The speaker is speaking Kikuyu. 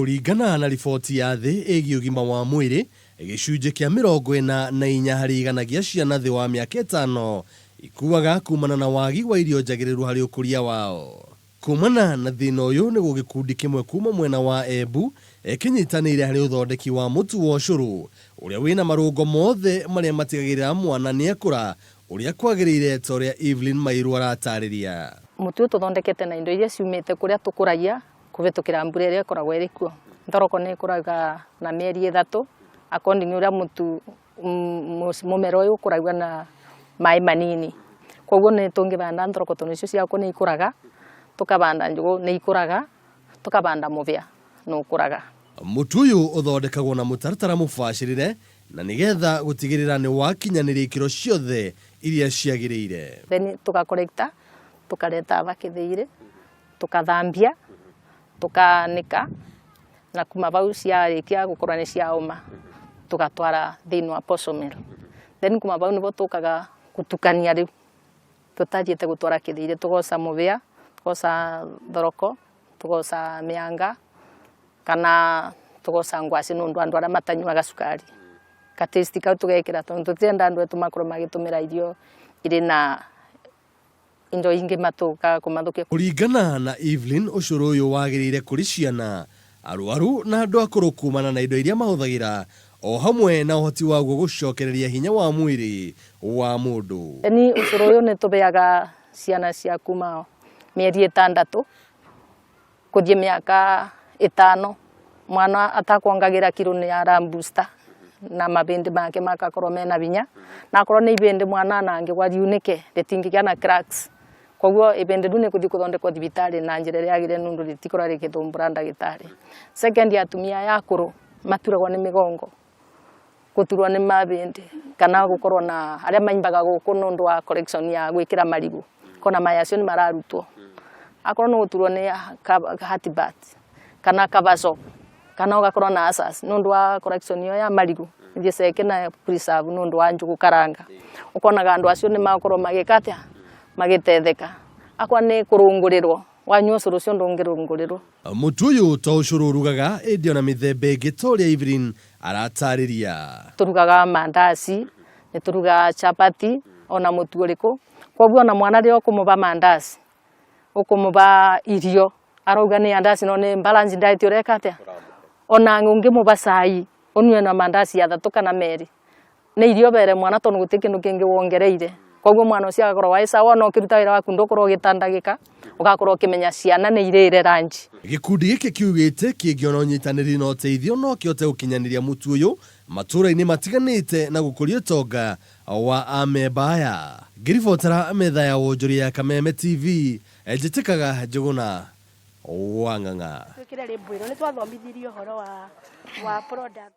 Kũringana na riboti ya thĩ ĩgiĩ ũgima wa mwĩrĩ, gĩcunjĩ kĩa 44% gĩa ciana thĩ wa mĩaka 5 ikuaga kumana na wagi wa irio njagĩrĩru harĩ ũkũria wao. Kumana na thĩna ũyũ nĩguo gĩkundi kĩmwe kuma mwena wa Embu kĩnyitanĩire harĩ ũthondeki wa mũtu wa ũcũrũ ũrĩa wĩna marũngo mothe marĩa matigagĩrĩra mwana nĩekũra ũrĩa kwagĩrĩire ta ũrĩa Evelyn Mairu aratarĩria. Mũtu ũyũ tũthondekete na indo iria ciumĩte kũrĩa tũkũragia kũhĩtũkĩra mbura ĩrĩa ĩkoragwo ĩrĩ kuo. Thoroko nĩ ĩkũraga na mĩeri 3 according ũrĩa mũtu mũmera ũyũ ũkũraga na maĩ manini. Koguo nĩ tũngĩbanda thoroko tondũ icio ciakwo nĩ ikũraga, tũkabanda njũgũ nĩ ikũraga, tũkabanda mũbĩa nĩ ũkũraga. Mũtu ũyũ ũthondekagwo na mũtaratara mũbacĩrĩre na nĩgetha gũtigĩrĩra nĩ wakinyanĩria ikĩro ciothe iria ciagĩrĩire. Then tũgakorekta, tũkareta aba kĩthĩire, tũkathambia, tũkanĩka, na kuma bau ciarĩkia gũkorwo nĩ ciaũma, tũgatwara thĩinĩ wa posho mill. Then kuma bau nĩbo tũkaga gũtukania rĩu, tũtathiĩte gũtwara kĩthĩire, tũgoca mũbĩa, tũgoca thoroko, tũgoca mĩanga, kana tũgoca ngwacĩ nĩ ũndũ andũ arĩa matanyuaga cukari. Ka taste kau tũgekĩra tondũ tũtirenda andũ aitũ makorwo magĩtũmĩra irio irĩ na indo ingĩ matũkaga kũmathũkia. Kũringana na Evelyn, ũcũrũ ũyũ wagĩrĩire kũrĩ ciana, arwaru na andũ akũrũ kumana na indo iria mahũthagĩra o hamwe na ũhoti waguo gũcokereria hinya wa mwĩrĩ wa mũndũ. Ni ũcũrũ ũyũ nĩ tũbeaga ciana cia kuma mĩeri 6 kũthiĩ mĩaka 5, mwana atakuongagĩra kiro nĩ ara booster na mabindi make makakorwo mena binya, na akorwo nĩ ibindi mwana anangĩgwa riunĩke rĩtingĩgĩa na cracks. Koguo ibindi rĩu nĩ kũthiĩ kũthondekwo thibitarĩ na njĩra ĩrĩa yagĩrĩire nĩ ũndũ rĩtikorwo rĩgĩthumbũra ndagĩtarĩ. Second, atumia aya akũrũ maturagwo nĩ mĩgongo, gũturwo nĩ mabindi kana gũkorwo na arĩa maimbaga gũkũ nĩ ũndũ wa correction ya gwĩkĩra marigũ, kona maya acio nĩ mararutwo. Akorwo nĩ gũturwo nĩ heartburn kana kabaco kana ũgakorwo na ulcers nĩ ũndũ wa correction ĩyo ya marigũ, ithiĩ ceke na preserve nĩ ũndũ wa njũgũ karanga. Ũkonaga andũ acio nĩ makorwo magĩka atĩa, magĩtetheka. Akorwo nĩ kũrũngũrĩrwo, wanyua ũcũrũ ũcio ndũngĩrũngũrĩrwo. Mũtu ũyũ to ũcũrũ ũrugaga ĩndĩ ona mĩthemba ĩngĩ ta ũrĩa Evelyn aratarĩria. Tũrugaga mandaci, nĩ tũrugaga chapati ona mũtu ũrĩkũ. Koguo ona mwana rĩrĩa ũkũmũba mandaci, ũkũmũba irio, arauga nĩ andaci no nĩ balanced diet ũreka atĩa? Ona ũngĩmũba cai, ũnyue na mandaci 3 kana 2. Nĩ irio bere mwana tondũ gũtirĩ kĩndũ kĩngĩ wongereire. Koguo mwana ũcio agakorwo wĩ sawa, ona ũkĩruta wĩra waku ndũkorwo ũgĩtandagĩka, ũgakorwo ũkĩmenya ciana nĩ irĩire lunch. Gĩkundi gĩkĩ kiugĩte kĩngĩona ũnyitanĩri na ũteithio no kĩhote gũkinyanĩria mũtu ũyũ matũũra-inĩ matiganĩte na gũkũria ũtonga wa amemba aya. Ngĩribotera metha ya wonjoria ya Kameme TV, njĩtĩkaga Njũgũna wa Ng'ang'a. Twĩkĩre rĩmbo ĩno nĩ twathomithirio ũhoro wa product.